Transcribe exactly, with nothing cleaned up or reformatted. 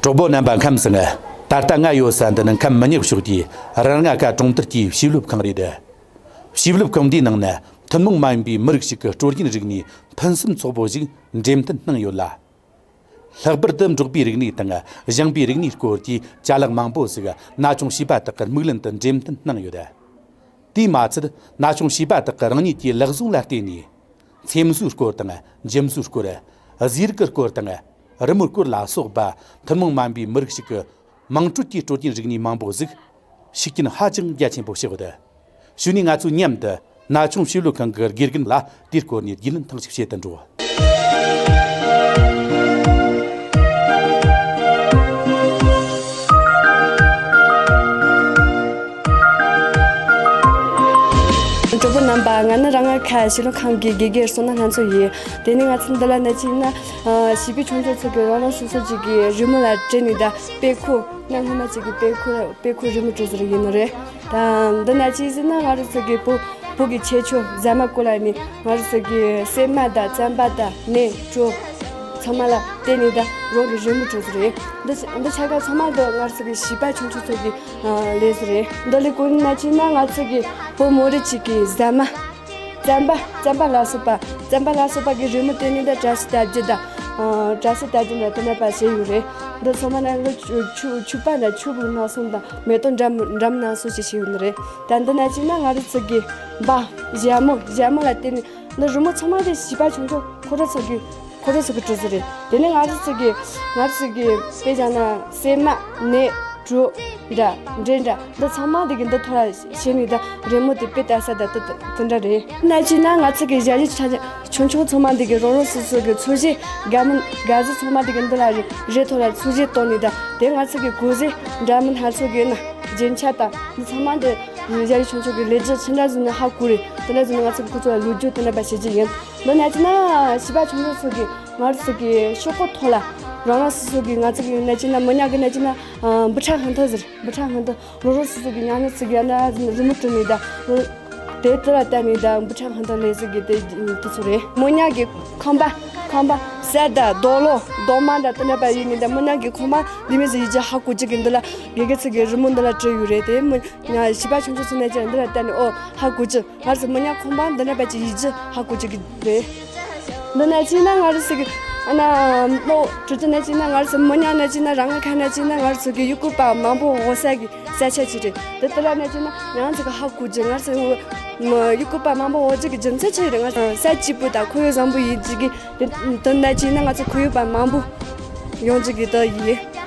གྲོགས་པོ་རྣམ་པ་ཁམས་བཟང་། ད་ལྟ་ང་ཡོད་ས་འདི་ནི་ཁམས་མི་ཉག་ཕྱོགས་ཀྱི་ར་ལྔ་ཁ་གྲོང་རྡལ་གྱི་བྱིས་སློབ་ཁང་རེད། བྱིས་སློབ་ཁང་འདིའི་ནང་ན་ཐུན་མོང་མ་ཡིན་པའི་མི་རིགས་ཤིག་གི་སྲོལ་རྒྱུན་རིག་གནས་ཕུན་སུམ་ཚོགས་པོ་ཞིག་འགྲེམས་སྟོན་གནང་ཡོད་ལ། ལྷག་པར་དུ་འབྲོག་པའི་རིག་གནས་དང་ཞིང་པའི་རིག་གནས་སྐོར་གྱི་ཅ་ལག་མང་པོ་ཞིག་ན་ཆུང་བྱིས་པ་དག་གི་མིག་ལམ་དུ་འགྲེམས་སྟོན་གནང་ཡོད། དེས་མ་ཚད་ན་ཆུང་བྱིས་པ་དག་གི་རང་ཉིད་ཀྱི་ལག་ཟུང་ལ་བརྟེན་ནས། འཚེམ་བཟོའི་སྐོར་དང་འཇིམ་བཟོའི་སྐོར། གཟས་རིགས་ཀྱི་སྐོར་དང་། རི་མོའི་སྐོར་ལ་སོགས་པ་ཐུན་མོང་མ་ཡིན་པའི་མི་རིགས་ཤིག་གི་དམངས་ཁྲོད་ཀྱི་སྲོལ་རྒྱུན་རིག་གནས་མང་པོ་ཞིག་ཤུགས་རྐྱེན་ཧ་ཅང་རྒྱ་ཆེན་པོ་བཞག་ཡོད། གཞུག་ནས་ང་ཚོས་མཉམ་དུ་ན་ཆུང་བྱིས་སློབ་ཁང་གི་དགེ་རྒན་ལ་དེའི་སྐོར་ནས་རྒྱུས་ལོན་ཐེངས་ཤིག་བྱེད་དུ་འགྲོ། གྲོགས་པོ་རྣམ་པ། ང་ནི་ར་ལྔ་ཁ་བྱིས་སློབ་ཁང་གི་དགེ་རྒན་བསོད་ནམས་ལྷ་མཚོ་ཡིན། དེ་ནས་ང་ཚོ་འདི་ལ་ན་ཆུང་ན་བྱིས་པའི་ཆུང་ཆུང་ཚོ་གི་རང་རང་སོ་སོ་ཅིག་གི་རི་མོ་ལ་བྲིས་ནས་ད་དཔེ་ཁུག་ན་སྔོན་མ་ཅིག་གི་དཔེ་ཁུག་དཔེ་ཁུག་རི་མོ་བྲིས་ཟེར་ཡིན་ནི་རེད། ད་འདི་ན་ཆུང་ཟེར་ན་ང་རང་ཚོ་གི་བོད་བོད་ཀྱི་ཁྱད་ཆོས་ཟ་མ་སྐོར་ལ་ནི་ང་རང་ཚོ་གི་སྲན་མ་དང་རྩམ་པ་དང་ནས་གྲོ་ཚང་མ་ལ་བརྟེན་ནས་ད་རང་གི་རི་མོ་བྲིས་ཟེར་རེད། འདི་འདི་ཆ་ག་ཚང་མ་འདི་ང་རང་ཚོ་གི་བྱིས་པ་ཆུང་ཆུང་ཚོ་གི་ལས་ཟེར་རེད། འདི་ལས་ཀུན་ན་ཆུང་ན་ང་ཚོ་གི་བོད་མི་རིགས་ཅིག་གི་ཟ་མ། རྩམ་པ་རྩམ་པ་ལ་སོགས་པ་རྩམ་པ་ལ་སོགས་པ་གི་རི་མོ་བརྟེན་ནས་ད་བཀྲ་ཤིས་རྟགས་བརྒྱད་དང་། བཀྲ་ཤིས་རྟགས་བརྒྱད་ལ་དེ་འདྲ་པ་བྱས་ཡོད་རེད། འདི་ཚང་མ་ན་ལོ་ཆུ་ཆུ་ཆུ་པ་ན་ཆུ་བུ་ན་སོང་དང་མེ་ཏོག་འགྲམ་འགྲམ་ན་སོང་ཞིག་བྱས་ཡོད་ནི་རེད། ད་འདི་ན་ཅིག་ན་ང་རང་ཚོ་གི་འབའ་ཞྭ་མོ་ཞྭ་མོ་ལ་བརྟེན་ནས་འདི་རི་མོ་ཚང་མ་དེ་བྱིས་པ་ཆུང་ཆུང་ཁོ་རང་ཚོ་གི་ཁོ་རང་ཚོ་གི་བྲིས་ཟེར་རེད། དེ་ནས་ང་རང་ཚོ་གི་ང་རང་ཚོ་གི་དཔེ་བཞག་ན་སྲན་མ་ནས་གྲོ། འདྲ། འདྲེ་འདྲ། འདི་ཚང་མ་འདི་གི་འདི་ཐོག་ལ་བྱས་ནས་ད་རི་མོ་དེ་དཔེ་ལྟ་ས་ད་དེ་དེ་འདྲ་རེད། ན་ཅིག་ན་ང་ཚོ་གི་ཞ་ཡི་ཆ་ཆུང་ཆུང་ཚང་མ་འདི་གི་རང་རང་སོ་སོ་གི་ཚོས་གཞི་དགའ་མོ་དགའ་ཟི་ཚང་མ་འདི་གི་འདི་ལ་རི་རི་ཐོག་ལ་ཚོས་གཞི་བཏོན་ནས་ད་དེ་ང་ཚོ་གི་གོས་གཟི་འདྲ་མིན་སྣ་ཚོགས་གི་ན་རྒྱན་ཆ་དང་འདི་ཚང་མ་འདི་ཞ་ཡི་ཆུང་ཆུང་གི་ལས་རྒྱུ་ཅི་འདྲ་བཟོས་ནས་ཧ་གོ་རེད། དེ་འདྲ་བཟོས་ནས་ང་ཚོ་གི་ཁོ་ཚོ་ལ་ལོ་རྒྱུས་དེ་འདྲ་པ་བྱེད་ཀྱི་ཡིན། འདི་ན་ཅིག་ན་བྱིས་པ་ཆུང་ཆུང་ཚོ་གི་ང་ཚོ་གི་ཤོག་གུ་ཐོག་ལ་རང་རང་སོ་སོ་གི་ང་ཚོ་གི་ན་ཅིག་ན་མི་ཉག་གི་ན་ཅིག་ན་འབུ་ཕྲ་སྔོན་ཐོན་ཟེར། འབུ་ཕྲ་སྔོན་ཐོན། རོ་རོ་སོ་སོ་གི་ཉག་ཉོག་ཚིག་ཡ་ན་རི་མོ་བྲིས་ནས་ད། དེ་ལྟར་བལྟས་ནས་ད་འབུ་ཕྲ་སྔོན་ཐོན་ལས་ཟིག་གི་དེ་དེ་ཚོ་རེད། མི་ཉག་གི་ཁང་པ་ཁང་པ་གསེར་དང་རྡོ་ལོ་རྡོག་མ་འདྲ་དེ་འདྲ་པ་ཡིན་ནི་ད་མི་ཉག་གི་ཁང་པ་འདི་མི་ཟིག་ཡིན་གྱི་ཧ་གོ་གི་འདི་ལ་དགེ་རྒན་ཚིག་གི་རི་མོ་འདི་ལ་བྲིས་ཡོད་རེད། དེ་མི་ཉག་བྱིས་པ་ཆུང་ཆུང་ཚོ་ནས་ཀྱང་འདི་ལ་བལྟས་ནས་ཨོ་ཧ་གོ་གི་ང་ཚོ་མི་ཉག་ཁང་པ་འདི་འདྲ་པ་ཅིག་ཡིན་གྱི་ཧ་གོ་གི་རེད། འདི་ན་ཅིག་ན་ང་རང་ཚོ་གི་ཨ་ན་མོ་གྲུ་ཏི་ན་ཅིག་ན་ང་རང་ཚོ་མི་ཉག་ན་ཅིག་ན་ར་ང་ཁ་ན་ཅིག་ན་ང་རང་ཚོ་གི་ཡུལ་སྐོར་པ་མང་པོ་འོ་ས་གི་ས་ཆ་ཅིག་རེད། འདི་ལྟ་ལ་ན་ཅིག་ན་ང་ཚོ་གི་ཧ་གོ་གི་ང་ཚོ་ཡུལ་སྐོར་པ་མང་པོ་འོ་ཅིག་གི་རྒྱུ་མཚན་ཅིག་རེད། ང་ཚོ་ས་སྐྱིད་པོ་དང་ཁོར་ཡུག་བཟང་པོ་ཡིན་ཅིག་གི་འདི་ན་ཅིག་ན་ང་ཚོ་ཁོར་ཡུག་པ་མང་པོ་ཡོང་ཅིག་གི་ད་ཡིན།